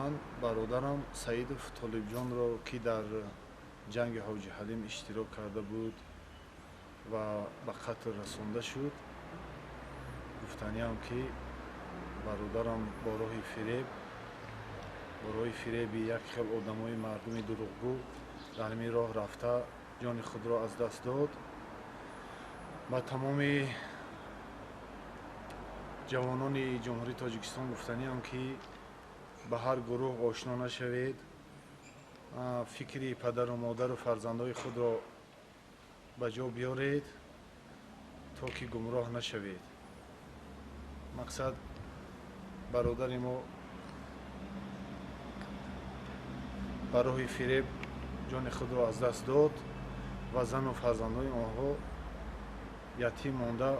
Ман бародарам Саидов Толибҷонро, ки дар ҷанги Ҳоҷи Ҳалим иштирок карда буд ва ба қатл расонда шуд, гуфтаниам, ки бародарам бо роҳи фиреб, бо роҳи фиреби як хел одамои мардуми дурӯғгӯ дар ҳамин роҳ рафта, ҷони худро аз даст дод. Ба тамоми ҷавонони Ҷумҳурии Тоҷикистон гуфтаниам, ки ба ҳар гурӯҳ ошно нашавед, фикри падару модару фарзандои худро ба ҷо биёред, то ки гумроҳ нашавед. Мақсад, бародари мо ба роҳи фиреб ҷони худро аз даст дод ва зану фарзандои онҳо ятим монда.